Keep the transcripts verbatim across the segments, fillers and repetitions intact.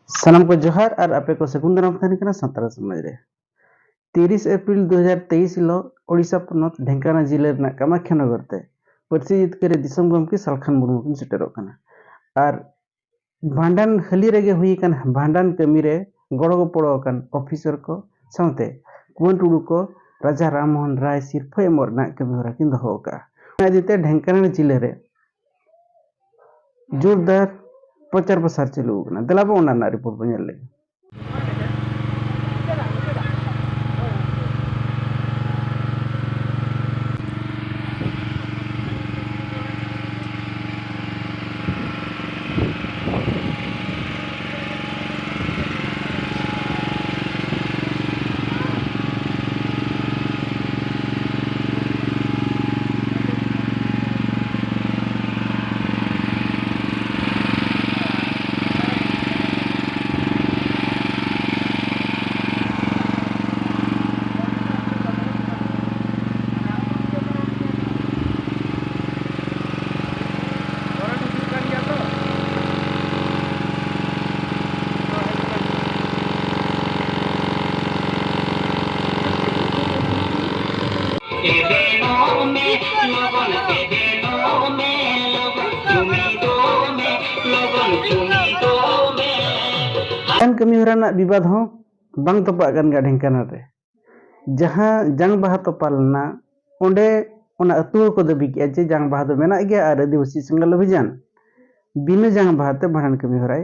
ᱥᱟᱱᱟᱢ ᱠᱚ ᱡᱚᱦᱟᱨ ᱟᱨ ᱟᱯᱮ ᱠᱚ ᱥᱟᱹᱜᱩᱱ ᱫᱟᱨᱟᱢ ᱛᱟᱦᱮᱱ ᱠᱟᱱᱟ ᱥᱟᱱᱛᱟᱲ ᱥᱚᱢᱟᱡᱽ ᱨᱮ᱾ ᱛᱤᱨᱤᱥ ᱮᱯᱨᱤᱞ ᱫᱩ ᱦᱟᱡᱟᱨ ᱛᱮᱭᱤᱥ ᱦᱤᱞᱳᱜ ᱳᱰᱤᱥᱟ ᱯᱚᱱᱚᱛ ᱰᱷᱮᱝᱠᱟᱱᱟ ᱡᱤᱞᱟᱹ ᱨᱮᱱᱟᱜ ᱠᱟᱢᱟᱠᱷᱭᱟ ᱱᱚᱜᱚᱨ ᱛᱮ ᱯᱟᱹᱨᱥᱤ ᱡᱤᱛᱠᱟᱹᱨ ᱨᱮ ᱫᱤᱥᱚᱢ ᱜᱚᱢᱠᱮ ᱥᱟᱞᱠᱷᱟᱱ ᱢᱩᱨᱢᱩ ᱠᱤᱱ ᱥᱮᱴᱮᱨᱚᱜ ᱠᱟᱱᱟ᱾ ᱟᱨ ᱵᱷᱟᱸᱰᱟᱱ ᱦᱟᱹᱞᱤ ᱨᱮᱜᱮ ᱦᱩᱭ ᱟᱠᱟᱱ ᱵᱷᱟᱸᱰᱟᱱ ᱠᱟᱹᱢᱤ ᱨᱮ ᱜᱚᱲᱚ ᱜᱚᱯᱚᱲᱚ ᱟᱠᱟᱱ ᱚᱯᱷᱤᱥᱟᱨ ᱠᱚ ᱥᱟᱶᱛᱮ ᱠᱩᱣᱟᱹᱱ ᱴᱩᱰᱩ ᱠᱚ ᱨᱟᱡᱟ ᱨᱟᱢᱢᱳᱦᱚᱱ ᱨᱟᱭ ᱥᱤᱨᱯᱷᱟᱹ ᱮᱢᱚᱜ ᱨᱮᱱᱟᱜ ᱠᱟᱹᱢᱤ ᱦᱚᱨᱟ ᱠᱤᱱ ᱫᱚᱦᱚ ᱟᱠᱟᱫᱼᱟ᱾ ᱚᱱᱟ ᱤᱫᱤ ᱛᱮ ᱰᱷᱮᱝᱠᱟᱱᱟᱱ ᱡᱤᱞᱟᱹ ᱨᱮ ᱡᱳᱨᱫᱟᱨ ᱯᱨᱚᱪᱟᱨ ᱯᱨᱚᱥᱟᱨ ᱪᱟᱹᱞᱩ ᱟᱠᱟᱱᱟ᱾ ᱫᱮᱞᱟ ᱵᱚ ᱚᱱᱟ ᱨᱮᱱᱟᱜ ᱨᱤᱯᱳᱨᱴ ᱵᱚ ᱧᱮᱞ ᱞᱮᱜᱮ᱾ ᱠᱟᱹᱢᱤ ᱦᱚᱨᱟ ᱨᱮᱱᱟᱜ ᱵᱤᱵᱟᱫ ᱦᱚᱸ ᱵᱟᱝ ᱛᱚᱯᱟᱜ ᱠᱟᱱ ᱜᱮᱭᱟ ᱰᱷᱮᱝᱠᱟᱱᱟᱞ ᱨᱮ᱾ ᱡᱟᱦᱟᱸ ᱡᱟᱝ ᱵᱟᱦᱟ ᱛᱚᱯᱟ ᱞᱮᱱᱟ, ᱚᱸᱰᱮ ᱚᱱᱟ ᱟᱹᱛᱩ ᱦᱚᱲ ᱠᱚ ᱫᱟᱹᱵᱤ ᱠᱮᱜᱼᱟ ᱡᱮ ᱡᱟᱝ ᱵᱟᱦᱟ ᱫᱚ ᱢᱮᱱᱟᱜ ᱜᱮᱭᱟ ᱟᱨ ᱟᱹᱫᱤᱵᱟᱹᱥᱤ ᱥᱮᱸᱜᱮᱞ ᱚᱵᱷᱤᱡᱟᱱ ᱵᱤᱱᱟᱹ ᱡᱟᱝ ᱵᱟᱦᱟ ᱛᱮ ᱵᱷᱟᱸᱰᱟᱱ ᱠᱟᱹᱢᱤ ᱦᱚᱨᱟᱭ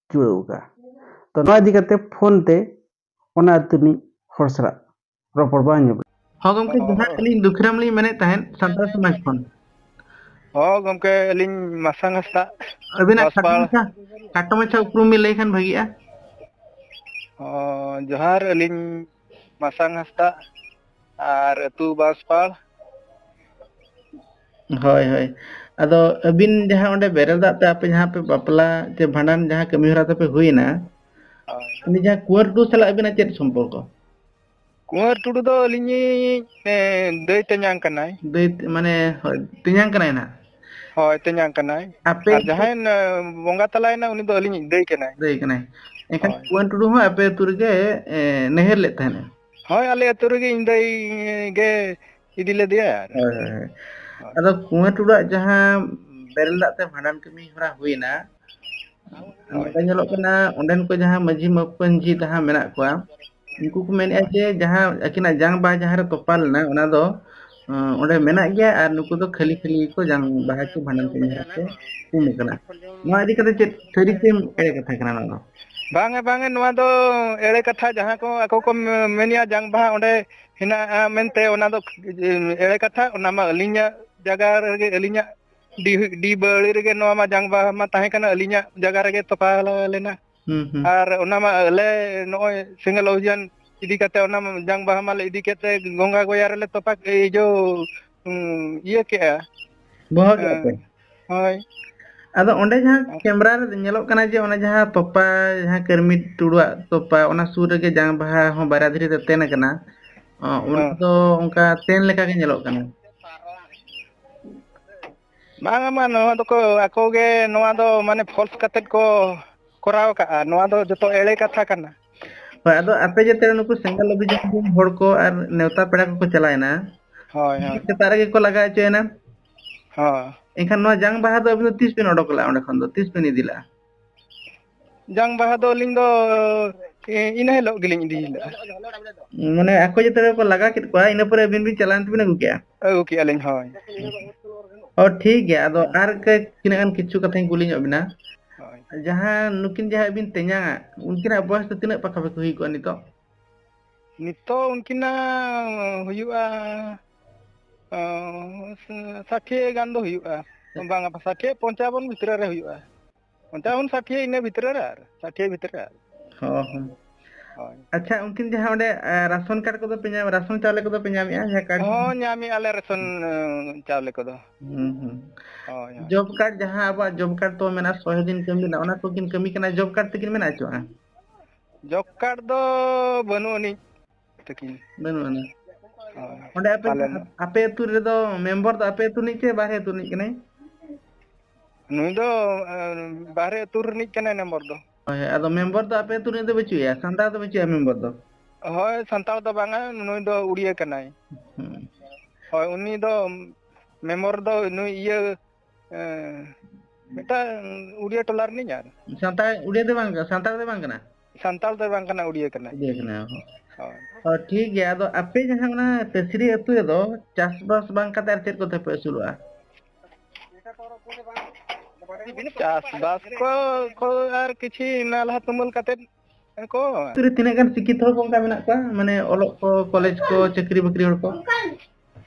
ᱪᱩᱲᱟᱹᱣ ᱟᱠᱟᱫᱼᱟ᱾ ᱛᱚ, ᱱᱚᱣᱟ ᱤᱫᱤ ᱠᱟᱛᱮ ᱯᱷᱳᱱ ᱛᱮ ᱚᱱᱟ ᱟᱹᱛᱩ ᱨᱤᱱᱤᱡ ᱦᱚᱲ ᱥᱟᱞᱟᱜ ᱨᱚᱯᱚᱲ ᱵᱟᱝ ᱧᱟᱢᱚᱜ᱾ ᱦᱚᱸ ᱜᱚᱢᱠᱮ, ᱡᱚᱦᱟᱨ, ᱟᱹᱞᱤᱧ ᱫᱩᱠᱷᱤᱨᱟᱢ ᱞᱤᱧ ᱢᱮᱱᱮᱫ ᱛᱟᱦᱮᱸᱫ, ᱥᱟᱱᱛᱟᱲ ᱥᱚᱢᱟᱡᱽ ᱠᱷᱚᱱ᱾ ᱦᱚᱸ ᱜᱚᱢᱠᱮ, ᱟᱹᱞᱤᱧ ᱢᱟᱥᱟᱝ ᱦᱟᱸᱥᱫᱟ, ᱟᱹᱵᱤᱱᱟᱜ ᱠᱷᱟᱴᱚ ᱵᱟᱸᱥᱯᱟᱲ᱾ ᱢᱟᱪᱷᱟ, ᱠᱷᱟᱴᱚ ᱢᱟᱪᱷᱟ ᱩᱯᱨᱩᱢ ᱵᱤᱱ ᱞᱟᱹᱭ ᱠᱷᱟᱱ ᱵᱷᱟᱹᱜᱤᱜᱼᱟ᱾ ᱚ, ᱡᱚᱦᱟᱨ, ᱟᱹᱞᱤᱧ ᱢᱟᱥᱟᱝ ᱦᱟᱸᱥᱫᱟ ᱟᱨ ᱟᱹᱛᱩ ᱵᱟᱸᱥᱯᱟᱲ᱾ ᱦᱳᱭ, ᱦᱳᱭ᱾ ᱟᱫᱚ ᱟᱹᱵᱤᱱ ᱡᱟᱦᱟᱸ ᱚᱸᱰᱮ ᱵᱮᱨᱮᱞ ᱫᱟᱜ ᱛᱮ ᱟᱯᱮ ᱡᱟᱦᱟᱸ ᱯᱮ ᱵᱟᱯᱞᱟ ᱪᱮ ᱵᱷᱟᱸᱰᱟᱱ ᱡᱟᱦᱟᱸ ᱠᱟᱹᱢᱤ ᱦᱚᱨᱟ ᱛᱟᱯᱮ ᱦᱩᱭᱮᱱᱟ, ᱦᱳᱭ᱾ ᱩᱱᱤ ᱡᱟᱦᱟᱸ ᱠᱩᱸᱣᱟᱨ ᱴᱩᱰᱩ ᱥᱟᱞᱟᱜ ᱟᱹᱵᱤᱱᱟᱜ ᱪᱮᱫ ᱥᱚᱢᱯᱚᱨᱠᱚ? ᱠᱩᱸᱣᱟᱨ ᱴᱩᱰᱩ ᱫᱚ ᱟᱹᱞᱤᱧᱤᱡ, ᱮ, ᱫᱟᱹᱭ ᱛᱮᱧᱟᱝ ᱠᱟᱱᱟᱭ᱾ ᱫᱟᱹᱭ ᱛᱮ-, ᱢᱟᱱᱮ, ᱦᱳᱭ, ᱛᱮᱧᱟᱝ ᱠᱟᱱᱟᱭ ᱱᱟᱦᱟᱜ᱾ ᱦᱳᱭ, ᱛᱮᱧᱟᱝ ᱠᱟᱱᱟᱭ᱾ ᱟᱯᱮ ᱟᱨ ᱡᱟᱦᱟᱸᱭ ᱱᱟ-, ᱵᱚᱸᱜᱟ ᱛᱟᱞᱟᱭᱮᱱᱟ, ᱩᱱᱤ ᱫᱚ ᱟᱹᱞᱤᱧᱤᱡ ᱫᱟᱹᱭ ᱠᱟᱱᱟᱭ᱾ ᱫᱟᱹᱭ ᱠᱟᱱᱟᱭ᱾ ᱮᱱᱠᱷᱟᱱ ᱦᱳᱭ᱾ ᱠᱩᱣᱟᱹᱱ ᱴᱩᱰᱩ ᱦᱚᱸ ᱟᱯᱮ ᱟᱹᱛᱩ ᱨᱮᱜᱮ, ᱮ, ᱱᱟᱹᱦᱟᱹᱨ ᱞᱮᱫ ᱛᱟᱦᱮᱱᱟ? ᱦᱳᱭ, ᱟᱞᱮ ᱟᱹᱛᱩ ᱨᱮᱜᱮ ᱤᱧ ᱫᱟᱹᱭ ᱜᱮ ᱤᱫᱤ ᱞᱮᱫᱮᱭᱟ᱾ ᱦᱳᱭ, ᱦᱳᱭ, ᱦᱳᱭ᱾ ᱦᱳᱭ᱾ ᱟᱫᱚ ᱠᱩᱣᱟᱹᱱ ᱴᱩᱰᱩᱣᱟᱜ ᱡᱟᱦᱟᱸ ᱵᱮᱨᱮᱞ ᱫᱟᱜ ᱛᱮ ᱵᱷᱟᱸᱰᱟᱱ ᱠᱟᱹᱢᱤ ᱦᱚᱨᱟ ᱦᱩᱭᱮᱱᱟ, ᱦᱳᱭ᱾ ᱱᱚᱰᱮ ᱧᱮᱞᱚᱜ ᱠᱟᱱᱟ, ᱚᱸᱰᱮᱱ ᱠᱚ ᱡᱟᱦᱟᱸ ᱢᱟᱹᱡᱷᱤ ᱢᱟᱹᱯᱟᱹᱧᱡᱷᱤ ᱡᱟᱦᱟᱸ ᱢᱮᱱᱟᱜ ᱠᱚᱣᱟ, ᱩᱱᱠᱩ ᱠᱚ ᱢᱮᱱᱮᱫᱼᱟ ᱡᱮ ᱡᱟᱦᱟᱸ ᱟᱹᱠᱤᱱᱟᱜ ᱡᱟᱝ ᱵᱟᱦᱟ ᱡᱟᱦᱟᱸ ᱨᱮ ᱛᱚᱯᱟ ᱞᱮᱱᱟ, ᱚᱱᱟ ᱫᱚ, ᱟᱸ, ᱚᱸᱰᱮ ᱢᱮᱱᱟᱜ ᱜᱮᱭᱟ ᱟᱨ ᱱᱩᱠᱩ ᱫᱚ ᱠᱷᱟᱹᱞᱤ ᱠᱷᱟᱹᱞᱤ ᱜᱮᱠᱚ ᱡᱟᱝ ᱵᱟᱦᱟ ᱠᱚ ᱵᱷᱟᱸᱰᱟᱱ ᱠᱟᱹᱢᱤ ᱦᱚᱨᱟ ᱠᱚ ᱩᱢ ᱟᱠᱟᱱᱟ᱾ ᱱᱚᱣᱟ ᱤᱫᱤ ᱠᱟᱛᱮ ᱪᱮᱫ ᱥᱟᱹᱨᱤ ᱥᱮ ᱮᱲᱮ ᱠᱟᱛᱷᱟ ᱠᱟᱱᱟ ᱱᱚᱣᱟ ᱫᱚ? ᱵᱟᱝᱟ, ᱵᱟᱝᱟ, ᱱᱚᱣᱟ ᱫᱚ ᱮᱲᱮ ᱠᱟᱛᱷᱟ᱾ ᱡᱟᱦᱟᱸ ᱠᱚ ᱟᱠᱚ ᱠᱚ ᱢᱮ-, ᱢᱮᱱᱮᱜᱼᱟ ᱡᱟᱝ ᱵᱟᱦᱟ ᱚᱸᱰᱮ ᱦᱮᱱᱟᱜᱼᱟ ᱢᱮᱱᱛᱮ, ᱚᱱᱟ ᱫᱚ ᱮᱲᱮ ᱠᱟᱛᱷᱟ᱾ ᱚᱱᱟ ᱢᱟ ᱟᱹᱞᱤᱧᱟᱜ ᱡᱟᱭᱜᱟ ᱨᱮᱜᱮ, ᱟᱹᱞᱤᱧᱟᱜ ᱰᱤ, ᱰᱤ ᱵᱟᱹᱲᱤ ᱨᱮᱜᱮ ᱱᱚᱣᱟ ᱢᱟ ᱡᱟᱝ ᱵᱟᱦᱟ ᱢᱟ ᱛᱟᱦᱮᱸ ᱠᱟᱱᱟ, ᱟᱹᱞᱤᱧᱟᱜ ᱡᱟᱭᱜᱟ ᱨᱮᱜᱮ ᱛᱚᱯᱟ ᱞᱮᱱᱟ᱾ ᱦᱩᱸ, ᱦᱩᱸ᱾ ᱟᱨ ᱚᱱᱟ ᱢᱟ ᱟᱞᱮ ᱱᱚᱜᱼᱚᱭ ᱥᱮᱸᱜᱮᱞ ᱚᱵᱷᱤᱡᱟᱱ ᱤᱫᱤ ᱠᱟᱛᱮ, ᱚᱱᱟ ᱢᱟ ᱡᱟᱝ ᱵᱟᱦᱟ ᱢᱟᱞᱮ ᱤᱫᱤ ᱠᱮᱫ ᱛᱮ ᱜᱚᱝᱜᱟ ᱜᱚᱭᱟ ᱨᱮᱞᱮ ᱛᱚᱯᱟ, ᱤᱭᱟᱹ, ᱩᱸ, ᱤᱭᱟᱹ ᱠᱮᱜᱼᱟ᱾ ᱵᱚᱦᱟᱣ ᱠᱮᱜᱼᱟ ᱯᱮ? ᱦᱮᱸ, ᱦᱳᱭ᱾ ᱟᱫᱚ ᱚᱸᱰᱮ ᱡᱟᱦᱟᱸ ᱟᱨ ᱠᱮᱢᱨᱟ ᱨᱮ ᱧᱮᱞᱚᱜ ᱠᱟᱱᱟ ᱡᱮ ᱚᱱᱟ ᱡᱟᱦᱟᱸ ᱛᱚᱯᱟ, ᱡᱟᱦᱟᱸ ᱠᱟᱹᱨᱢᱤ ᱴᱩᱰᱩᱣᱟᱜ ᱛᱚᱯᱟ, ᱚᱱᱟ ᱥᱩᱨ ᱨᱮᱜᱮ ᱡᱟᱝ ᱵᱟᱦᱟ ᱦᱚᱸ ᱵᱟᱨᱭᱟ ᱫᱷᱤᱨᱤ ᱨᱮ ᱛᱮᱱ ᱟᱠᱟᱱᱟ᱾ ᱚ, ᱚᱱᱟ ᱦᱮᱸ᱾ ᱫᱚ ᱚᱱᱠᱟ ᱛᱮᱱ ᱞᱮᱠᱟ ᱜᱮ ᱧᱮᱞᱚᱜ ᱠᱟᱱᱟ᱾ ᱵᱟᱝᱟ, ᱵᱟᱝ, ᱱᱚᱣᱟ ᱫᱚᱠᱚ ᱟᱠᱚ ᱜᱮ, ᱱᱚᱣᱟ ᱫᱚ ᱢᱟᱱᱮ false ᱠᱟᱛᱮᱫ ᱠᱚ ᱠᱚᱨᱟᱣ ᱠᱟᱜᱼᱟ᱾ ᱱᱚᱣᱟ ᱫᱚ ᱡᱚᱛᱚ ᱮᱲᱮ ᱠᱟᱛᱷᱟ ᱠᱟᱱᱟ᱾ ᱦᱳᱭ, ᱟᱫᱚ ᱟᱯᱮ ᱡᱟᱛᱮ ᱱᱩᱠᱩ ᱥᱮᱸᱜᱮᱞ ᱚᱵᱷᱤᱡᱟᱱ ᱨᱮᱱ ᱦᱚᱲ ᱠᱚ ᱟᱨ ᱱᱮᱣᱛᱟ ᱯᱮᱲᱟ ᱠᱚᱠᱚ ᱪᱟᱞᱟᱣᱮᱱᱟ, ᱦᱳᱭ, ᱦᱳᱭ᱾ ᱥᱮᱛᱟᱜ ᱨᱮᱜᱮ ᱠᱚ ᱞᱟᱜᱟ ᱦᱚᱪᱚᱭᱮᱱᱟ᱾ ᱦᱳᱭ᱾ ᱮᱱᱠᱷᱟᱱ ᱱᱚᱣᱟ ᱡᱟᱝ ᱵᱟᱦᱟ ᱫᱚ ᱟᱹᱵᱤᱱ ᱫᱚ ᱛᱤᱥ ᱵᱤᱱ ᱚᱰᱚᱠ ᱞᱮᱫᱼᱟ ᱚᱸᱰᱮ ᱠᱷᱚᱱ ᱫᱚ? ᱛᱤᱥ ᱵᱤᱱ ᱤᱫᱤ ᱞᱮᱫᱼᱟ? ᱡᱟᱝ ᱵᱟᱦᱟ ᱫᱚ ᱟᱹᱞᱤᱧ ᱫᱚ, ᱮ, ᱤᱱᱟᱹ ᱦᱤᱞᱳᱜ ᱜᱮᱞᱤᱧ ᱤᱫᱤ ᱞᱮᱫᱼᱟ᱾ ᱢᱟᱱᱮ ᱟᱠᱚ ᱡᱟᱛᱮ ᱠᱚ ᱞᱟᱜᱟ ᱠᱮᱫ ᱠᱚᱣᱟ, ᱤᱱᱟᱹ ᱯᱚᱨᱮ ᱟᱹᱵᱤᱱ ᱵᱤᱱ ᱪᱟᱞᱟᱣᱮᱱ ᱛᱮᱵᱤᱱ ᱟᱹᱜᱩ ᱠᱮᱜᱼᱟ? ᱟᱹᱜᱩ ᱠᱮᱜᱼᱟ ᱞᱤᱧ, ᱦᱳᱭ᱾ ᱚ, ᱴᱷᱤᱠ ᱜᱮᱭᱟ᱾ ᱟᱫᱚ ᱟᱨ ᱠᱟᱹᱡ ᱛᱤᱱᱟᱹᱜ ᱜᱟᱱ ᱠᱤᱪᱷᱩ ᱠᱟᱛᱷᱟᱧ ᱠᱩᱞᱤ ᱧᱚᱜ ᱵᱤᱱᱟ᱾ ᱦᱳᱭ᱾ ᱡᱟᱦᱟᱸ ᱱᱩᱠᱤᱱ ᱡᱟᱦᱟᱸ ᱟᱹᱵᱤᱱ ᱛᱮᱧᱟᱝᱟᱜ, ᱩᱱᱠᱤᱱᱟᱜ ᱵᱚᱭᱮᱥ ᱫᱚ ᱛᱤᱱᱟᱹᱜ ᱯᱟᱠᱟᱯᱟᱠᱤ ᱦᱩᱭ ᱠᱚᱜᱼᱟ ᱱᱤᱛᱚᱜ? ᱱᱤᱛᱚᱜ ᱩᱱᱠᱤᱱᱟᱜ ᱦᱩᱭᱩᱜᱼᱟ, ᱚ, ᱥᱟᱴᱷᱤᱭᱟᱹ ᱜᱟᱱ ᱫᱚ ᱦᱩᱭᱩᱜᱼᱟ᱾ ᱵᱟᱝᱟ, ᱥᱟᱴᱷᱤᱭᱟᱹ ᱯᱚᱧᱪᱟᱵᱚᱱ ᱵᱷᱤᱛᱨᱤ ᱨᱮ ᱦᱩᱭᱩᱜᱼᱟ᱾ ᱯᱚᱧᱪᱟᱵᱚᱱ, ᱥᱟᱴᱷᱤᱭᱟᱹ, ᱤᱱᱟᱹ ᱵᱷᱤᱛᱨᱤ ᱨᱮ, ᱟᱨ ᱥᱟᱴᱷᱤᱭᱟᱹ ᱵᱷᱤᱛᱨᱤ ᱨᱮ ᱟᱨ᱾ ᱦᱚᱸ, ᱦᱚᱸ᱾ ᱦᱳᱭ᱾ ᱟᱪᱪᱷᱟ, ᱩᱱᱠᱤᱱ ᱡᱟᱦᱟᱸ ᱚᱸᱰᱮ, ᱮ, ᱨᱟᱥᱚᱱ ᱠᱟᱨᱰ ᱠᱚᱫᱚ ᱯᱮ ᱧᱟᱢ, ᱨᱟᱥᱚᱱ ᱪᱟᱣᱞᱮ ᱠᱚᱫᱚ ᱯᱮ ᱧᱟᱢᱮᱜᱼᱟ, ᱡᱟᱦᱟᱸ ᱠᱟᱨᱰ? ᱦᱚᱸ, ᱧᱟᱢᱮᱜᱼᱟ ᱞᱮ ᱨᱟᱥᱚᱱ, ᱮ, ᱪᱟᱣᱞᱮ ᱠᱚᱫᱚ᱾ ᱦᱩᱸ, ᱦᱩᱸ᱾ ᱦᱳᱭ, ᱦᱳᱭ᱾ ᱡᱚᱵ ᱠᱟᱨᱰ, ᱡᱟᱦᱟᱸ ᱟᱵᱚᱣᱟᱜ ᱡᱚᱵ ᱠᱟᱨᱰ ᱛᱚ ᱢᱮᱱᱟᱜᱼᱟ, ᱥᱚᱭ ᱫᱤᱱ ᱠᱟᱹᱢᱤ ᱨᱮᱱᱟᱜ, ᱚᱱᱟ ᱠᱚᱠᱤᱱ ᱠᱟᱹᱢᱤ ᱠᱟᱱᱟ, ᱡᱚᱵ ᱠᱟᱨᱰ ᱛᱮᱠᱤᱱ ᱢᱮᱱᱟᱜ ᱦᱚᱪᱚᱜᱼᱟ? ᱡᱚᱵ ᱠᱟᱨᱰ ᱫᱚ ᱵᱟᱹᱱᱩᱜ ᱟᱹᱱᱤᱡ ᱛᱟᱹᱠᱤᱱ᱾ ᱵᱟᱹᱱᱩᱜ ᱟᱹᱱᱤᱡ᱾ ᱦᱳᱭ, ᱚᱸᱰᱮ ᱟᱯᱮ, ᱯᱟᱞᱮᱱ᱾ ᱟᱯᱮ ᱟᱹᱛᱩ ᱨᱮᱫᱚ ᱢᱮᱢᱵᱚᱨ ᱫᱚ ᱟᱯᱮ ᱟᱹᱛᱩ ᱨᱤᱱᱤᱡ ᱪᱮ ᱵᱟᱦᱨᱮ ᱟᱹᱛᱩ ᱨᱤᱱᱤᱡ ᱠᱟᱱᱟᱭ? ᱱᱩᱭ ᱫᱚ ᱵᱟᱦᱨᱮ ᱟᱹᱛᱩ ᱨᱤᱱᱤᱡ ᱠᱟᱱᱟᱭ ᱢᱮᱢᱵᱚᱨ ᱫᱚ᱾ ᱦᱳᱭ, ᱟᱫᱚ ᱢᱮᱢᱵᱚᱨ ᱫᱚ ᱟᱯᱮ ᱟᱹᱛᱩ ᱨᱤᱱᱤᱡ ᱫᱚ ᱵᱟᱹᱪᱩᱜ ᱮᱭᱟ, ᱥᱟᱱᱛᱟᱲ ᱫᱚ ᱵᱟᱹᱪᱩᱜ ᱮᱭᱟ ᱢᱮᱢᱵᱚᱨ ᱫᱚ? ᱦᱳᱭ, ᱥᱟᱱᱛᱟᱲ ᱫᱚ ᱵᱟᱝᱟ, ᱱᱩᱭ ᱫᱚ ᱩᱲᱤᱭᱟᱹ ᱠᱟᱱᱟᱭ᱾ ᱦᱩᱸ᱾ ᱦᱳᱭ, ᱩᱱᱤ ᱫᱚ ᱢᱮᱢᱵᱚᱨ ᱫᱚ ᱱᱩᱭ ᱤᱭᱟᱹ, ᱮᱸ, ᱢᱤᱫᱴᱟᱝ ᱩᱲᱤᱭᱟᱹ ᱴᱚᱞᱟ ᱨᱤᱱᱤᱡ ᱟᱨ᱾ ᱥᱟᱱᱛᱟᱲ, ᱩᱲᱤᱭᱟᱹ ᱫᱚ ᱵᱟᱝ ᱠᱟᱱᱟ, ᱥᱟᱱᱛᱟᱲ ᱫᱚ ᱵᱟᱝ ᱠᱟᱱᱟ? ᱥᱟᱱᱛᱟᱲ ᱫᱚ ᱵᱟᱝ ᱠᱟᱱᱟ, ᱩᱲᱤᱭᱟᱹ ᱠᱟᱱᱟᱭ᱾ ᱩᱲᱤᱭᱟᱹ ᱠᱟᱱᱟᱭ, ᱚ᱾ ᱦᱳᱭ᱾ ᱚ, ᱴᱷᱤᱠ ᱜᱮᱭᱟ᱾ ᱟᱫᱚ ᱟᱯᱮ ᱡᱟᱦᱟᱸ ᱚᱱᱟ ᱛᱟᱹᱥᱨᱤ ᱟᱹᱛᱩ ᱨᱮᱫᱚ ᱪᱟᱥᱵᱟᱥ ᱵᱟᱝ ᱠᱟᱛᱮ ᱟᱨ ᱪᱮᱫ ᱠᱚᱛᱮ ᱯᱮ ᱟᱹᱥᱩᱞᱚᱜᱼᱟ? ᱪᱟᱥᱵᱟᱥ ᱠᱚ, ᱠᱚ ᱟᱨ ᱠᱤᱪᱷᱤ ᱱᱟᱞᱦᱟ ᱛᱩᱢᱟᱹᱞ ᱠᱟᱛᱮ ᱠᱚ᱾ ᱟᱹᱛᱩ ᱨᱮ ᱛᱤᱱᱟᱹᱜ ᱜᱟᱱ ᱥᱤᱠᱠᱷᱤᱛ ᱦᱚᱲ ᱠᱚ ᱚᱱᱠᱟ ᱢᱮᱱᱟᱜ ᱠᱚᱣᱟ? ᱢᱟᱱᱮ ᱚᱞᱚᱜ ᱠᱚ, ᱠᱚᱞᱮᱡᱽ ᱠᱚ, ᱪᱟᱹᱠᱨᱤ ᱵᱟᱹᱠᱨᱤ ᱦᱚᱲ ᱠᱚ?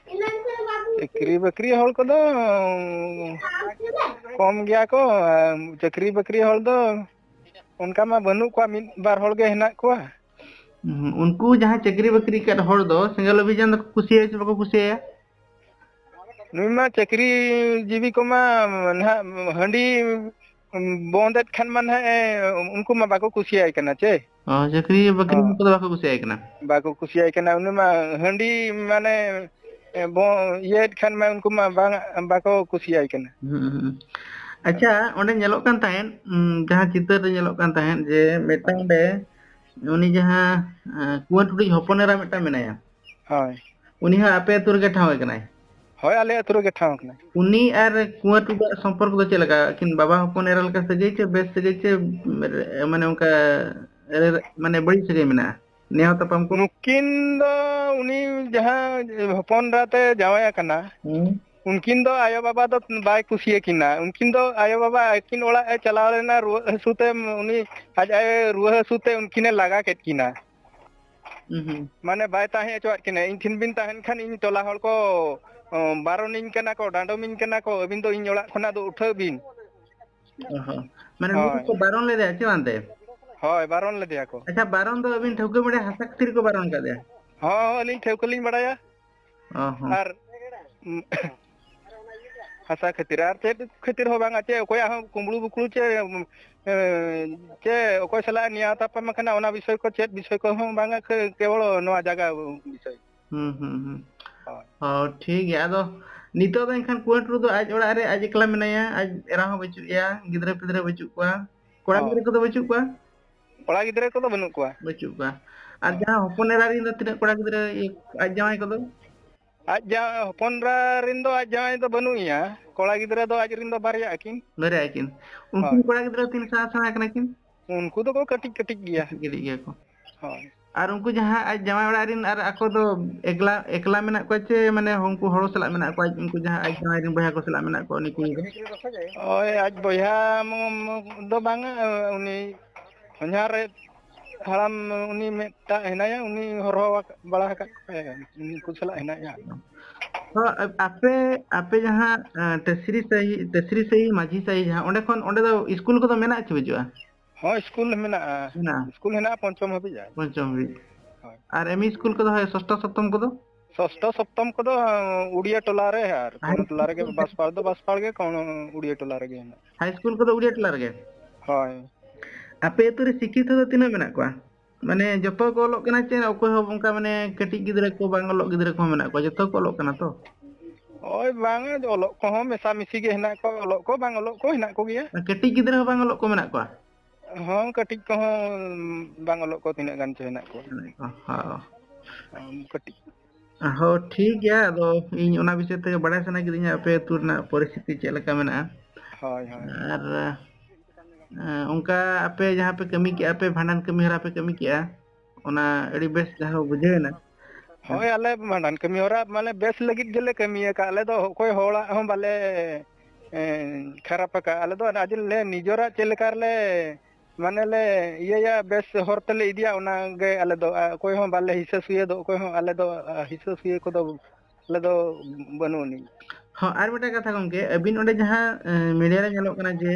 ᱪᱟᱹᱠᱨᱤ ᱵᱟᱹᱠᱨᱤ ᱦᱚᱲ ᱠᱚᱫᱚ ᱠᱚᱢ ᱜᱮᱭᱟ ᱠᱚ᱾ ᱪᱟᱹᱠᱨᱤ ᱵᱟᱹᱠᱨᱤ ᱦᱚᱲ ᱫᱚ ᱚᱱᱠᱟ ᱢᱟ ᱵᱟᱹᱱᱩᱜ ᱠᱚᱣᱟ, ᱢᱤᱫ ᱵᱟᱨ ᱦᱚᱲ ᱜᱮ ᱦᱮᱱᱟᱜ ᱠᱚᱣᱟ᱾ ᱦᱩᱸ, ᱩᱱᱠᱩ ᱡᱟᱦᱟᱸᱭ ᱪᱟᱹᱠᱨᱤ ᱵᱟᱹᱠᱨᱤ ᱠᱟᱫ ᱦᱚᱲ ᱫᱚ ᱥᱮᱸᱜᱮᱞ ᱚᱵᱷᱤᱡᱟᱱ ᱫᱚᱠᱚ ᱠᱩᱥᱤᱭᱟᱭᱟ ᱥᱮ ᱵᱟᱠᱚ ᱠᱩᱥᱤᱭᱟᱭᱟ? ᱱᱩᱭ ᱢᱟ ᱪᱟᱹᱠᱨᱤ ᱡᱤᱵᱤ ᱠᱚᱢᱟ ᱱᱟᱦᱟᱜ ᱦᱟᱺᱰᱤ ᱵᱚᱱᱫᱮᱫ ᱠᱷᱟᱱ ᱢᱟ ᱱᱟᱦᱟᱜ ᱮ, ᱩᱱᱠᱩ ᱢᱟ ᱵᱟᱠᱚ ᱠᱩᱥᱤᱭᱟᱭ ᱠᱟᱱᱟ ᱪᱮ? ᱚ, ᱪᱟᱹᱠᱨᱤ ᱵᱟᱹᱠᱨᱤ ᱦᱚᱸ᱾ ᱩᱱᱠᱩ ᱫᱚ ᱵᱟᱠᱚ ᱠᱩᱥᱤᱭᱟᱭ ᱠᱟᱱᱟ? ᱵᱟᱠᱚ ᱠᱩᱥᱤᱭᱟᱭ ᱠᱟᱱᱟ᱾ ᱩᱱᱤ ᱢᱟ ᱦᱟᱺᱰᱤ ᱢᱟᱱᱮ, ᱮ, ᱵᱚ-, ᱤᱭᱟᱹᱭᱮᱫ ᱠᱷᱟᱱ ᱢᱟ ᱩᱱᱠᱩ ᱢᱟ ᱵᱟᱝ, ᱵᱟᱠᱚ ᱠᱩᱥᱤᱭᱟᱭ ᱠᱟᱱᱟ᱾ ᱦᱩᱸ, ᱦᱩᱸ᱾ ᱟᱪᱪᱷᱟ, ᱚᱸᱰᱮ ᱧᱮᱞᱚᱜ ᱠᱟᱱ ᱛᱟᱦᱮᱸᱫ, ᱩᱸ, ᱡᱟᱦᱟᱸ ᱪᱤᱛᱟᱹᱨ ᱨᱮ ᱧᱮᱞᱚᱜ ᱠᱟᱱ ᱛᱟᱦᱮᱸᱫ ᱡᱮ ᱢᱤᱫᱴᱟᱝ ᱦᱳᱭ᱾ ᱚᱸᱰᱮ ᱩᱱᱤ ᱡᱟᱦᱟᱸ, ᱮᱸ, ᱠᱩᱣᱟᱹᱨ ᱴᱩᱰᱩᱭᱤᱡ ᱦᱚᱯᱚᱱ ᱮᱨᱟ ᱢᱤᱫᱴᱟᱝ ᱢᱮᱱᱟᱭᱟ᱾ ᱦᱳᱭ᱾ ᱩᱱᱤ ᱦᱚᱸ ᱟᱯᱮ ᱟᱹᱛᱩ ᱨᱮᱜᱮ ᱴᱷᱟᱶ ᱠᱟᱱᱟᱭ? ᱦᱳᱭ, ᱟᱞᱮ ᱟᱹᱛᱩ ᱨᱮᱜᱮ ᱴᱷᱟᱶ ᱠᱟᱱᱟᱭ᱾ ᱩᱱᱤ ᱟᱨ ᱠᱩᱣᱟᱹᱨ ᱴᱩᱰᱩᱣᱟᱜ ᱥᱚᱢᱯᱚᱨᱠᱚ ᱫᱚ ᱪᱮᱫ ᱞᱮᱠᱟ? ᱟᱹᱠᱤᱱ ᱵᱟᱵᱟ ᱦᱚᱯᱚᱱ ᱮᱨᱟ ᱞᱮᱠᱟ ᱥᱟᱹᱜᱟᱹᱭ ᱪᱮ ᱵᱮᱥ ᱥᱟᱹᱜᱟᱹᱭ ᱪᱮ, ᱢᱟᱱᱮ ᱚᱱᱠᱟ, ᱢᱟᱱᱮ ᱵᱟᱹᱲᱤᱡ ᱥᱟᱹᱜᱟᱹᱭ ᱢᱮᱱᱟᱜᱼᱟ? ᱱᱮᱭᱟᱣ ᱛᱟᱯᱟᱢ ᱠᱚ? ᱱᱩᱠᱤᱱ ᱫᱚ ᱩᱱᱤ ᱡᱟᱦᱟᱸ ᱦᱚᱯᱚᱱ ᱮᱨᱟ ᱛᱮ ᱡᱟᱶᱟᱭ ᱟᱠᱟᱱᱟ, ᱦᱩᱸ᱾ ᱩᱱᱠᱤᱱ ᱫᱚ ᱟᱭᱳ ᱵᱟᱵᱟ ᱫᱚ ᱵᱟᱭ ᱠᱩᱥᱤᱭᱟᱹᱠᱤᱱᱟ᱾ ᱩᱱᱠᱤᱱ ᱫᱚ ᱟᱭᱳ ᱵᱟᱵᱟ ᱟᱹᱠᱤᱱ ᱚᱲᱟᱜ ᱮ ᱪᱟᱞᱟᱣ ᱞᱮᱱᱟ, ᱨᱩᱣᱟᱹᱜ ᱦᱟᱹᱥᱩ ᱛᱮ, ᱩᱱᱤ ᱟᱡ ᱟᱭᱳ ᱨᱩᱣᱟᱹ ᱦᱟᱹᱥᱩ ᱛᱮ ᱩᱱᱠᱤᱱᱮ ᱞᱟᱜᱟ ᱠᱮᱫ ᱠᱤᱱᱟ᱾ ᱦᱩᱸ, ᱦᱩᱸ᱾ ᱢᱟᱱᱮ ᱵᱟᱭ ᱛᱟᱦᱮᱸ ᱦᱚᱪᱚᱣᱟᱜ ᱠᱤᱱᱟ᱾ ᱤᱧ ᱴᱷᱮᱱ ᱵᱤᱱ ᱛᱟᱦᱮᱱ ᱠᱷᱟᱱ ᱤᱧ ᱴᱚᱞᱟ ᱦᱚᱲ ᱠᱚ, ᱚ, ᱵᱟᱨᱚᱱᱤᱧ ᱠᱟᱱᱟ ᱠᱚ, ᱰᱟᱸᱰᱚᱢᱤᱧ ᱠᱟᱱᱟ ᱠᱚ, ᱟᱹᱵᱤᱱ ᱫᱚ ᱤᱧ ᱚᱲᱟᱜ ᱠᱷᱚᱱᱟᱜ ᱫᱚ ᱩᱴᱷᱟᱹᱜ ᱵᱤᱱ᱾ ᱚ ᱦᱚᱸ᱾ ᱢᱟᱱᱮ ᱱᱩᱠᱩ ᱦᱳᱭ᱾ ᱠᱚ ᱵᱟᱨᱚᱱ ᱞᱮᱫᱮᱭᱟ ᱪᱮ ᱵᱟᱝ ᱛᱮ? ᱦᱳᱭ, ᱵᱟᱨᱚᱱ ᱞᱮᱫᱮᱭᱟ ᱠᱚ᱾ ᱟᱪᱪᱷᱟ, ᱵᱟᱨᱚᱱ ᱫᱚ ᱟᱹᱵᱤᱱ ᱴᱷᱟᱹᱣᱠᱟᱹ ᱵᱟᱲᱟᱭᱟ, ᱦᱟᱥᱟ ᱠᱷᱟᱹᱛᱤᱨ ᱠᱚ ᱵᱟᱨᱚᱱ ᱠᱟᱫᱮᱭᱟ? ᱦᱚᱸ, ᱦᱚᱸ, ᱟᱹᱞᱤᱧ ᱴᱷᱟᱹᱣᱠᱟᱹ ᱞᱤᱧ ᱵᱟᱲᱟᱭᱟ᱾ ᱚ ᱦᱚᱸ᱾ ᱟᱨ, ᱩᱢ, ᱦᱟᱥᱟ ᱠᱷᱟᱹᱛᱤᱨ, ᱟᱨ ᱪᱮᱫ ᱠᱷᱟᱹᱛᱤᱨ ᱦᱚᱸ ᱵᱟᱝᱟ, ᱪᱮ ᱚᱠᱚᱭᱟᱜ ᱦᱚᱸ ᱠᱩᱢᱵᱽᱲᱩ ᱵᱩᱠᱲᱩ ᱪᱮ, ᱩᱢ, ᱮ, ᱪᱮ ᱚᱠᱚᱭ ᱥᱟᱞᱟᱜ ᱱᱮᱭᱟᱣ ᱛᱟᱯᱟᱢ ᱟᱠᱟᱱᱟ, ᱚᱱᱟ ᱵᱤᱥᱚᱭ ᱠᱚ, ᱪᱮᱫ ᱵᱤᱥᱚᱭ ᱠᱚᱦᱚᱸ ᱵᱟᱝᱟ, ᱠᱮ-, ᱠᱮᱵᱚᱞ ᱱᱚᱣᱟ ᱡᱟᱭᱜᱟ ᱵᱤᱥᱚᱭ᱾ ᱦᱩᱸ, ᱦᱩᱸ, ᱦᱩᱸ᱾ ᱦᱳᱭ᱾ ᱚ, ᱴᱷᱤᱠ ᱜᱮᱭᱟ᱾ ᱟᱫᱚ ᱱᱤᱛᱚᱜ ᱫᱚ ᱮᱱᱠᱷᱟᱱ ᱠᱩᱣᱟᱹᱴ ᱨᱮᱫᱚ ᱟᱡ ᱚᱲᱟᱜ ᱨᱮ ᱟᱡ ᱮᱠᱞᱟ ᱢᱮᱱᱟᱭᱟ, ᱟᱡ ᱮᱨᱟ ᱦᱚᱸ ᱵᱟᱹᱪᱩᱜ ᱮᱭᱟ, ᱜᱤᱫᱽᱨᱟᱹ ᱯᱤᱫᱽᱨᱟᱹ ᱵᱟᱹᱪᱩᱜ ᱠᱚᱣᱟ, ᱠᱚᱲᱟ ᱦᱚᱸ᱾ ᱜᱤᱫᱽᱨᱟᱹ ᱠᱚᱫᱚ ᱵᱟᱹᱪᱩᱜ ᱠᱚᱣᱟ? ᱠᱚᱲᱟ ᱜᱤᱫᱽᱨᱟᱹ ᱠᱚᱫᱚ ᱵᱟᱹᱱᱩᱜ ᱠᱚᱣᱟ᱾ ᱵᱟᱹᱪᱩᱜ ᱠᱚᱣᱟ᱾ ᱟᱨ ᱦᱚᱸ᱾ ᱡᱟᱦᱟᱸ ᱦᱚᱯᱚᱱ ᱮᱨᱟ ᱨᱮᱱ ᱫᱚ ᱛᱤᱱᱟᱹᱜ ᱠᱚᱲᱟ ᱜᱤᱫᱽᱨᱟᱹ, ᱤᱭᱟᱹ, ᱟᱡ ᱡᱟᱶᱟᱭ ᱠᱚᱫᱚ? ᱟᱡ ᱡᱟ-, ᱦᱚᱯᱚᱱ ᱮᱨᱟ ᱨᱮᱱ ᱫᱚ ᱟᱡ ᱡᱟᱶᱟᱭ ᱫᱚ ᱵᱟᱹᱱᱩᱜ ᱮᱭᱟ᱾ ᱠᱚᱲᱟ ᱜᱤᱫᱽᱨᱟᱹ ᱫᱚ ᱟᱡ ᱨᱮᱱ ᱫᱚ ᱵᱟᱨᱭᱟ ᱟᱹᱠᱤᱱ᱾ ᱵᱟᱨᱭᱟ ᱟᱹᱠᱤᱱ᱾ ᱩᱱᱠᱤᱱ ᱦᱳᱭ᱾ ᱠᱚᱲᱟ ᱜᱤᱫᱽᱨᱟᱹ ᱛᱤᱱ ᱥᱮᱬᱟ ᱥᱮᱬᱟ ᱠᱟᱱᱟ ᱠᱤᱱ? ᱩᱱᱠᱩ ᱫᱚᱠᱚ ᱠᱟᱹᱴᱤᱡ ᱠᱟᱹᱴᱤᱡ ᱜᱮᱭᱟ᱾ ᱠᱟᱹᱴᱤᱡ ᱠᱟᱹᱴᱤᱡ ᱜᱮᱭᱟ ᱠᱚ᱾ ᱦᱳᱭ᱾ ᱟᱨ ᱩᱱᱠᱩ ᱡᱟᱦᱟᱸ ᱟᱡ ᱡᱟᱶᱟᱭ ᱚᱲᱟᱜ ᱨᱮᱱ ᱟᱨ ᱟᱠᱚ ᱫᱚ ᱮᱠᱞᱟ, ᱮᱠᱞᱟ ᱢᱮᱱᱟᱜ ᱠᱚᱣᱟ ᱪᱮ ᱢᱟᱱᱮ ᱩᱱᱠᱩ ᱦᱚᱲ ᱥᱟᱞᱟᱜ ᱢᱮᱱᱟᱜ ᱠᱚᱣᱟ? ᱩᱱᱠᱩ ᱡᱟᱦᱟᱸ ᱟᱡ ᱡᱟᱶᱟᱭ ᱨᱮᱱ ᱵᱚᱭᱦᱟ ᱠᱚ ᱥᱟᱞᱟᱜ ᱢᱮᱱᱟᱜ ᱠᱚᱣᱟ ᱩᱱᱤ ᱠᱩᱲᱤ ᱫᱚ? ᱳᱭ ᱟᱡ ᱵᱚᱭᱦᱟ ᱢᱚ-, ᱢᱚ-, ᱫᱚ ᱵᱟᱝᱟ, ᱩᱱᱤ ᱦᱚᱧᱦᱟᱨ ᱨᱮ ᱦᱟᱲᱟᱢ ᱩᱱᱤ ᱢᱤᱫᱴᱟᱜ ᱦᱮᱱᱟᱭᱟ, ᱩᱱᱤ ᱦᱚᱨᱦᱚ ᱟᱠᱟᱫ, ᱵᱟᱲᱟ ᱟᱠᱟᱫ ᱠᱚᱣᱟᱭ, ᱩᱱᱠᱩ ᱥᱟᱞᱟᱜ ᱦᱮᱱᱟᱭᱟ᱾ ᱦᱚᱸ, ᱟ-, ᱟᱯᱮ, ᱟᱯᱮ ᱡᱟᱦᱟᱸ, ᱟ, ᱴᱟᱹᱥᱨᱤ ᱥᱟᱹᱦᱤ, ᱴᱟᱹᱥᱨᱤ ᱥᱟᱹᱦᱤ ᱢᱟᱹᱡᱷᱤ ᱥᱟᱹᱦᱤ ᱡᱟᱦᱟᱸ, ᱚᱸᱰᱮ ᱠᱷᱚᱱ, ᱚᱸᱰᱮ ᱫᱚ ᱤᱥᱠᱩᱞ ᱠᱚᱫᱚ ᱢᱮᱱᱟᱜᱼᱟ ᱪᱮ ᱵᱟᱹᱪᱩᱜᱼᱟ? ᱦᱚᱸ, ᱤᱥᱠᱩᱞ ᱢᱮᱱᱟᱜᱼᱟ᱾ ᱢᱮᱱᱟᱜᱼᱟ? ᱤᱥᱠᱩᱞ ᱦᱮᱱᱟᱜᱼᱟ ᱯᱚᱧᱪᱚᱢ ᱦᱟᱹᱵᱤᱡ ᱟᱭ᱾ ᱯᱚᱧᱪᱚᱢ ᱦᱟᱹᱵᱤᱡ᱾ ᱦᱳᱭ᱾ ᱟᱨ ᱮᱢ ᱤ ᱤᱥᱠᱩᱞ ᱠᱚᱫᱚ ᱦᱳᱭ ᱥᱚᱥᱴᱚ ᱥᱚᱯᱛᱚᱢ ᱠᱚᱫᱚ? ᱥᱚᱥᱴᱚ ᱥᱚᱯᱛᱚᱢ ᱠᱚᱫᱚ, ᱩᱲᱤᱭᱟ ᱴᱚᱞᱟ ᱨᱮ ᱟᱨ ᱦᱟᱭ ᱠᱳᱱᱳ ᱴᱚᱞᱟ ᱨᱮᱜᱮ, ᱤᱥᱠᱩᱞ ᱠᱚᱫᱚ? ᱵᱟᱥᱯᱟᱲ ᱫᱚ ᱵᱟᱥᱯᱟᱲ ᱜᱮ, ᱠᱳᱱᱳ ᱩᱲᱤᱭᱟ ᱴᱚᱞᱟ ᱨᱮᱜᱮ ᱦᱮᱱᱟᱜᱼᱟ᱾ ᱦᱟᱭ ᱤᱥᱠᱩᱞ ᱠᱚᱫᱚ ᱩᱲᱤᱭᱟ ᱴᱚᱞᱟ ᱨᱮᱜᱮ? ᱦᱳᱭ᱾ ᱟᱯᱮ ᱟᱹᱛᱩ ᱨᱮ ᱥᱤᱠᱠᱷᱤᱛᱚ ᱫᱚ ᱛᱤᱱᱟᱹᱜ ᱢᱮᱱᱟᱜ ᱠᱚᱣᱟ? ᱢᱟᱱᱮ ᱡᱚᱛᱚ ᱠᱚ ᱚᱞᱚᱜ ᱠᱟᱱᱟ ᱪᱮ ᱚᱠᱚᱭ ᱦᱚᱸ ᱚᱱᱠᱟ ᱢᱟᱱᱮ ᱠᱟᱹᱴᱤᱡ ᱜᱤᱫᱽᱨᱟᱹ ᱠᱚ ᱵᱟᱝ ᱚᱞᱚᱜ ᱜᱤᱫᱽᱨᱟᱹ ᱠᱚᱦᱚᱸ ᱢᱮᱱᱟᱜ ᱠᱚᱣᱟ? ᱡᱚᱛᱚ ᱠᱚ ᱚᱞᱚᱜ ᱠᱟᱱᱟ ᱛᱚ? ᱦᱳᱭ, ᱵᱟᱝᱟ, ᱚᱞᱚᱜ ᱠᱚᱦᱚᱸ ᱢᱮᱥᱟᱢᱤᱥᱤ ᱜᱮ ᱦᱮᱱᱟᱜ ᱠᱚᱣᱟ, ᱚᱞᱚᱜ ᱠᱚ ᱵᱟᱝ ᱚᱞᱚᱜ ᱠᱚ ᱦᱮᱱᱟᱜ ᱠᱚᱜᱮᱭᱟ᱾ ᱟᱨ ᱠᱟᱹᱴᱤᱡ ᱜᱤᱫᱽᱨᱟᱹ ᱦᱚᱸ ᱵᱟᱝ ᱚᱞᱚᱜ ᱠᱚ ᱢᱮᱱᱟᱜ ᱠᱚᱣᱟ? ᱦᱚᱸ, ᱠᱟᱹᱴᱤᱡ ᱠᱚᱦᱚᱸ ᱵᱟᱝ ᱚᱞᱚᱜ ᱠᱚ ᱛᱤᱱᱟᱹᱜ ᱜᱟᱱ ᱪᱚ ᱦᱮᱱᱟᱜ ᱠᱚᱣᱟ᱾ ᱦᱮᱱᱟᱜ ᱠᱚᱣᱟ, ᱦᱚᱸ᱾ ᱦᱚᱸ, ᱠᱟᱹᱴᱤᱡ᱾ ᱦᱚᱸ, ᱴᱷᱤᱠ ᱜᱮᱭᱟ᱾ ᱟᱫᱚ ᱤᱧ ᱚᱱᱟ ᱵᱤᱥᱚᱭ ᱛᱮᱜᱮ ᱵᱟᱲᱟᱭ ᱥᱟᱱᱟ ᱠᱤᱫᱤᱧᱟ, ᱟᱯᱮ ᱟᱹᱛᱩ ᱨᱮᱱᱟᱜ ᱯᱚᱨᱤᱥᱛᱷᱤᱛᱤ ᱪᱮᱫ ᱞᱮᱠᱟ ᱢᱮᱱᱟᱜᱼᱟ᱾ ᱦᱳᱭ, ᱦᱳᱭ᱾ ᱟᱨ, ᱮᱸ, ᱚᱱᱠᱟ ᱟᱯᱮ ᱡᱟᱦᱟᱸ ᱯᱮ ᱠᱟᱹᱢᱤ ᱠᱮᱜᱼᱟ, ᱟᱯᱮ ᱵᱷᱟᱸᱰᱟᱱ ᱠᱟᱹᱢᱤ ᱦᱚᱨᱟ ᱯᱮ ᱠᱟᱹᱢᱤ ᱠᱮᱜᱼᱟ, ᱚᱱᱟ ᱟᱹᱰᱤ ᱵᱮᱥ ᱡᱟᱦᱟᱸ ᱵᱩᱡᱷᱟᱹᱣ ᱮᱱᱟ᱾ ᱦᱳᱭ, ᱟᱞᱮ ᱵᱷᱟᱸᱰᱟᱱ ᱠᱟᱹᱢᱤ ᱦᱚᱨᱟ ᱢᱟᱱᱮ ᱵᱮᱥ ᱞᱟᱹᱜᱤᱫ ᱜᱮᱞᱮ ᱠᱟᱹᱢᱤ ᱟᱠᱟᱫ᱾ ᱟᱞᱮ ᱫᱚ ᱚᱠᱚᱭ ᱦᱚᱲᱟᱜ ᱦᱚᱸ ᱵᱟᱞᱮ, ᱮᱸ, ᱠᱷᱟᱨᱟᱯ ᱟᱠᱟᱫ᱾ ᱟᱞᱮ ᱫᱚ ᱟᱹᱰᱤ ᱞᱮ ᱱᱤᱡᱮᱨᱟᱜ ᱪᱮᱫ ᱞᱮᱠᱟ ᱨᱮᱞᱮ ᱢᱟᱱᱮ ᱞᱮ ᱤᱭᱟᱹᱭᱟ, ᱵᱮᱥ ᱦᱚᱨ ᱛᱮᱞᱮ ᱤᱫᱤᱭᱟ, ᱚᱱᱟ ᱜᱮ ᱟᱞᱮ ᱫᱚ᱾ ᱟᱨ ᱚᱠᱚᱭ ᱦᱚᱸ ᱵᱟᱞᱮ ᱦᱤᱥᱟᱹ ᱥᱩᱭᱟᱹ ᱫᱚ, ᱚᱠᱚᱭ ᱦᱚᱸ ᱟᱞᱮ ᱫᱚ, ᱟᱨ ᱦᱤᱥᱟᱹ ᱥᱩᱭᱟᱹ ᱠᱚᱫᱚ ᱟᱞᱮ ᱫᱚ ᱵᱟᱹᱱᱩᱜ ᱟᱹᱱᱤᱡ᱾ ᱦᱚᱸ, ᱟᱨ ᱢᱤᱫᱴᱟᱝ ᱠᱟᱛᱷᱟ ᱜᱚᱝᱠᱮ, ᱟᱹᱵᱤᱱ ᱚᱸᱰᱮ ᱡᱟᱦᱟᱸ, ᱮ, ᱢᱤᱰᱤᱭᱟ ᱨᱮ ᱧᱮᱞᱚᱜ ᱠᱟᱱᱟ ᱡᱮ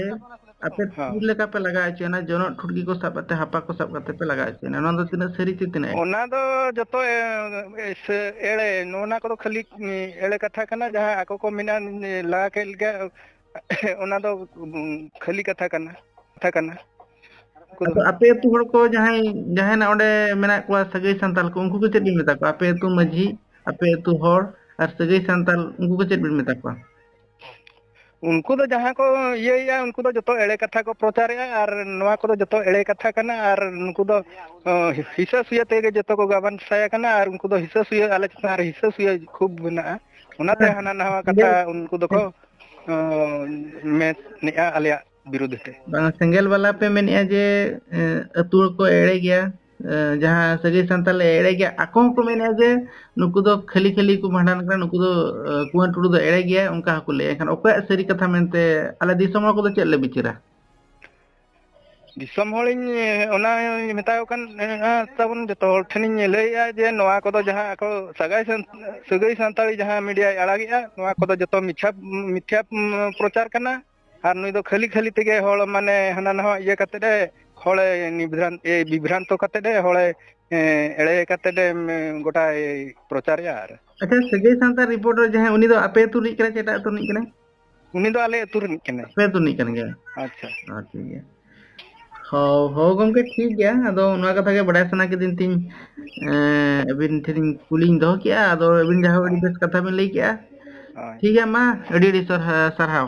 ᱟᱯᱮ ᱦᱚᱸ᱾ ᱛᱤ ᱞᱮᱠᱟ ᱯᱮ ᱞᱟᱜᱟ ᱦᱚᱪᱚᱭᱮᱱᱟ, ᱡᱚᱱᱚᱜ ᱴᱷᱩᱴᱠᱤ ᱠᱚ ᱥᱟᱵ ᱠᱟᱛᱮ, ᱦᱟᱯᱟ ᱠᱚ ᱥᱟᱵ ᱠᱟᱛᱮ ᱯᱮ ᱞᱟᱜᱟ ᱦᱚᱪᱚᱭᱮᱱᱟ, ᱱᱚᱣᱟ ᱫᱚ ᱛᱤᱱᱟᱹᱜ ᱥᱟᱹᱨᱤ ᱪᱮ ᱛᱤᱱᱟᱹᱜ ᱮᱲᱮ? ᱚᱱᱟ ᱫᱚ ᱡᱚᱛᱚ, ᱮ, ᱮ, ᱥᱮ-, ᱮᱲᱮ, ᱱᱚᱣᱟ ᱠᱚᱫᱚ ᱠᱷᱟᱹᱞᱤ, ᱮ, ᱮᱲᱮ ᱠᱟᱛᱷᱟ ᱠᱟᱱᱟ, ᱡᱟᱦᱟᱸ ᱟᱠᱚ ᱠᱚ ᱢᱮᱱᱟ, ᱮ, ᱞᱟᱜᱟ ᱠᱮᱫ ᱞᱮᱠᱟ, ᱚᱱᱟ ᱫᱚ, ᱩᱸ, ᱠᱷᱟᱹᱞᱤ ᱠᱟᱛᱷᱟ ᱠᱟᱱᱟ, ᱠᱟᱛᱷᱟ ᱠᱟᱱᱟ᱾ ᱩᱱᱠᱩ ᱫᱚ ᱟᱫᱚ ᱟᱯᱮ ᱟᱹᱛᱩ ᱦᱚᱲ ᱠᱚ ᱡᱟᱦᱟᱸᱭ, ᱡᱟᱦᱟᱸᱭ ᱱᱟᱜ ᱚᱸᱰᱮ ᱢᱮᱱᱟᱜ ᱠᱚᱣᱟ ᱥᱟᱹᱜᱟᱹᱭ ᱥᱟᱱᱛᱟᱞ ᱠᱚ, ᱩᱱᱠᱩ ᱠᱚ ᱪᱮᱫ ᱵᱤᱱ ᱢᱮᱛᱟ ᱠᱚᱣᱟ? ᱟᱯᱮ ᱟᱹᱛᱩ ᱢᱟᱹᱡᱷᱤ, ᱟᱯᱮ ᱟᱹᱛᱩ ᱦᱚᱲ, ᱟᱨ ᱥᱟᱹᱜᱟᱹᱭ ᱥᱟᱱᱛᱟᱞ, ᱩᱱᱠᱩ ᱠᱚ ᱪᱮᱫ ᱵᱤᱱ ᱢᱮᱛᱟ ᱠᱚᱣᱟ? ᱩᱱᱠᱩ ᱫᱚ ᱡᱟᱦᱟᱸ ᱠᱚ ᱤᱭᱟᱹᱭᱮᱫᱼᱟ, ᱩᱱᱠᱩ ᱫᱚ ᱡᱚᱛᱚ ᱮᱲᱮ ᱠᱟᱛᱷᱟ ᱠᱚ ᱯᱨᱚᱪᱟᱨᱮᱫᱼᱟ, ᱟᱨ ᱱᱚᱣᱟ ᱠᱚᱫᱚ ᱡᱚᱛᱚ ᱮᱲᱮ ᱠᱟᱛᱷᱟ ᱠᱟᱱᱟ, ᱟᱨ ᱱᱩᱠᱩ ᱫᱚ, ᱚ, ᱦᱤᱥᱟᱹ ᱥᱩᱭᱟᱹ ᱛᱮᱜᱮ ᱡᱚᱛᱚ ᱠᱚ ᱜᱟᱵᱟᱱ ᱥᱟᱭᱟ ᱠᱟᱱᱟ, ᱟᱨ ᱩᱱᱠᱩ ᱫᱚ ᱦᱤᱥᱟᱹ ᱥᱩᱭᱟᱹ, ᱟᱞᱮ ᱪᱮᱛᱟᱱ ᱨᱮ ᱦᱤᱥᱟᱹ ᱥᱩᱭᱟᱹ ᱠᱷᱩᱵ ᱢᱮᱱᱟᱜᱼᱟ᱾ ᱚᱱᱟᱛᱮ ᱦᱮᱸ᱾ ᱦᱟᱱᱟ ᱱᱟᱣᱟ ᱠᱟᱛᱷᱟ ᱩᱱᱠᱩ ᱫᱚᱠᱚ, ᱚ, ᱢᱮᱱᱮᱫᱼᱟ ᱟᱞᱮᱭᱟᱜ ᱵᱤᱨᱩᱫᱷ ᱛᱮ᱾ ᱵᱟᱝ, ᱥᱮᱸᱜᱮᱞ ᱵᱟᱞᱟ ᱯᱮ ᱢᱮᱱᱮᱫᱼᱟ ᱡᱮ, ᱮ, ᱟᱹᱛᱩ ᱦᱚᱲ ᱠᱚ ᱮᱲᱮ ᱜᱮᱭᱟ, ᱮ, ᱡᱟᱦᱟᱸ ᱥᱟᱹᱜᱟᱹᱭ ᱥᱟᱱᱛᱟᱞ ᱞᱮ ᱮᱲᱮ ᱜᱮᱭᱟ, ᱟᱠᱚ ᱦᱚᱸᱠᱚ ᱢᱮᱱᱮᱫᱼᱟ ᱡᱮ ᱱᱩᱠᱩ ᱫᱚ ᱠᱷᱟᱹᱞᱤ ᱠᱷᱟᱹᱞᱤ ᱠᱚ ᱵᱷᱟᱸᱰᱟᱱ ᱠᱟᱱᱟ, ᱱᱩᱠᱩ ᱫᱚ, ᱮ, ᱠᱩᱣᱟᱹᱱ ᱴᱩᱰᱩ ᱫᱚ ᱮᱲᱮ ᱜᱮᱭᱟ, ᱚᱱᱠᱟ ᱦᱚᱸᱠᱚ ᱞᱟᱹᱭᱟ᱾ ᱮᱱᱠᱷᱟᱱ ᱚᱠᱚᱭᱟᱜ ᱥᱟᱹᱨᱤ ᱠᱟᱛᱷᱟ ᱢᱮᱱᱛᱮ ᱟᱞᱮ ᱫᱤᱥᱚᱢ ᱦᱚᱲ ᱠᱚᱫᱚ ᱪᱮᱫ ᱞᱮ ᱵᱤᱪᱟᱹᱨᱟ? ᱫᱤᱥᱚᱢ ᱦᱚᱲᱤᱧ, ᱮ, ᱚᱱᱟᱧ ᱢᱮᱛᱟ ᱠᱚ ᱠᱟᱱ, ᱮ, ᱛᱟᱵᱚᱱ ᱡᱚᱛᱚ ᱦᱚᱲ ᱴᱷᱮᱱᱤᱧ ᱞᱟᱹᱭᱮᱫᱼᱟ ᱡᱮ ᱱᱚᱣᱟ ᱠᱚᱫᱚ ᱡᱟᱦᱟᱸ ᱟᱠᱚ ᱥᱟᱹᱜᱟᱹᱭ ᱥᱟᱱ-, ᱥᱟᱹᱜᱟᱹᱭ ᱥᱟᱱᱛᱟᱲᱤ ᱡᱟᱦᱟᱸ ᱢᱤᱰᱤᱭᱟᱭ ᱟᱲᱟᱜᱮᱜᱼᱟ, ᱱᱚᱣᱟ ᱠᱚᱫᱚ ᱡᱚᱛᱚ ᱢᱤᱛᱷᱭᱟ, ᱢᱤᱛᱷᱭᱟ, ᱩᱢ, ᱯᱨᱚᱪᱟᱨ ᱠᱟᱱᱟ᱾ ᱟᱨ ᱱᱩᱭ ᱫᱚ ᱠᱷᱟᱹᱞᱤ ᱠᱷᱟᱹᱞᱤ ᱛᱮᱜᱮ ᱦᱚᱲ ᱢᱟᱱᱮ ᱦᱟᱱᱟ ᱱᱟᱣᱟ ᱤᱭᱟᱹ ᱠᱟᱛᱮᱫ ᱮ ᱦᱚᱲᱮ ᱱᱤᱵᱷᱨᱟᱱ-, ᱮ, ᱵᱤᱵᱷᱨᱟᱱᱛᱚ ᱠᱟᱛᱮᱫ ᱮ ᱦᱚᱲᱮ, ᱮ, ᱮᱲᱮ ᱠᱟᱛᱮᱫ ᱮ, ᱮᱢ, ᱜᱚᱴᱟᱭ ᱯᱨᱚᱪᱟᱨᱮᱜᱼᱟ᱾ ᱟᱨ ᱟᱪᱪᱷᱟ, ᱥᱟᱹᱜᱟᱹᱭ ᱥᱟᱱᱛᱟᱲ ᱨᱤᱯᱳᱨᱴᱟᱨ ᱡᱟᱦᱟᱸᱭ, ᱩᱱᱤ ᱫᱚ ᱟᱯᱮ ᱟᱹᱛᱩ ᱨᱤᱱᱤᱡ ᱠᱟᱱᱟᱭ ᱥᱮ ᱮᱴᱟᱜ ᱟᱹᱛᱩ ᱨᱤᱱᱤᱡ ᱠᱟᱱᱟᱭ? ᱩᱱᱤ ᱫᱚ ᱟᱞᱮ ᱟᱹᱛᱩ ᱨᱤᱱᱤᱡ ᱠᱟᱱᱟᱭ᱾ ᱟᱯᱮ ᱟᱹᱛᱩ ᱨᱤᱱᱤᱡ ᱠᱟᱱ ᱜᱮᱭᱟ? ᱟᱪᱪᱷᱟ᱾ ᱦᱚᱸ, ᱴᱷᱤᱠ ᱜᱮᱭᱟ᱾ ᱦᱚᱸ, ᱦᱚᱸ, ᱜᱚᱢᱠᱮ, ᱴᱷᱤᱠ ᱜᱮᱭᱟ᱾ ᱟᱫᱚ ᱱᱚᱣᱟ ᱠᱟᱛᱷᱟ ᱜᱮ ᱵᱟᱰᱟᱭ ᱥᱟᱱᱟ ᱠᱤᱫᱤᱧ ᱛᱤᱧ, ᱮᱸ, ᱟᱹᱵᱤᱱ ᱴᱷᱮᱱᱤᱧ ᱠᱩᱞᱤᱧ ᱫᱚᱦᱚ ᱠᱮᱜᱼᱟ᱾ ᱟᱫᱚ ᱟᱹᱵᱤᱱ ᱡᱟᱦᱟᱸ ᱟᱹᱰᱤ ᱵᱮᱥ ᱠᱟᱛᱷᱟ ᱵᱤᱱ ᱞᱟᱹᱭ ᱠᱮᱜᱼᱟ᱾ ᱦᱳᱭ᱾ ᱴᱷᱤᱠ ᱜᱮᱭᱟ, ᱢᱟ, ᱟᱹᱰᱤ ᱟᱹᱰᱤ ᱥᱟᱨᱦᱟ-, ᱥᱟᱨᱦᱟᱣ᱾